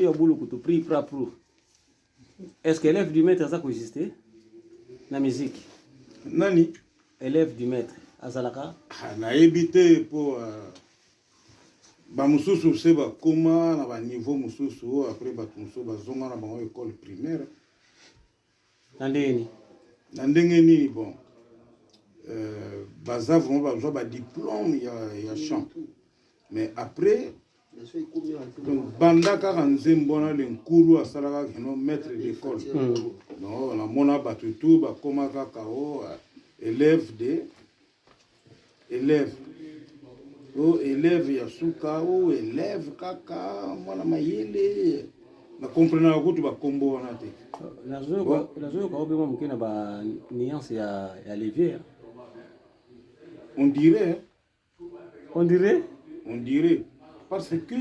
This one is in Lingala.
ya bulukutu pri pra pru. Est ce que élève du maître aza koexiste na musique? Nani? Élève du maître azalaka? Ah, nayebi te, mpo bamosusu se bakóma na baniveau mosusu oyo après bato mosusu bazonga na bango école primaire. Na ndenge nini? Na ndenge nini? Bon, baza vraiment bazwa badiplôme ya chant, mais après, donc banda kaka nzembo wana le nkuru asalaka keno maître d'école. Donc namona bato tu bakóma kaka o élève de élève, o élève ya suka, o élève kaka mwana mayele. Nakomprenaka kutu bakombo wana te. Nazoyoka obe mwa moke na banuance ya levier. On dirait. On dirait. On dirait parce que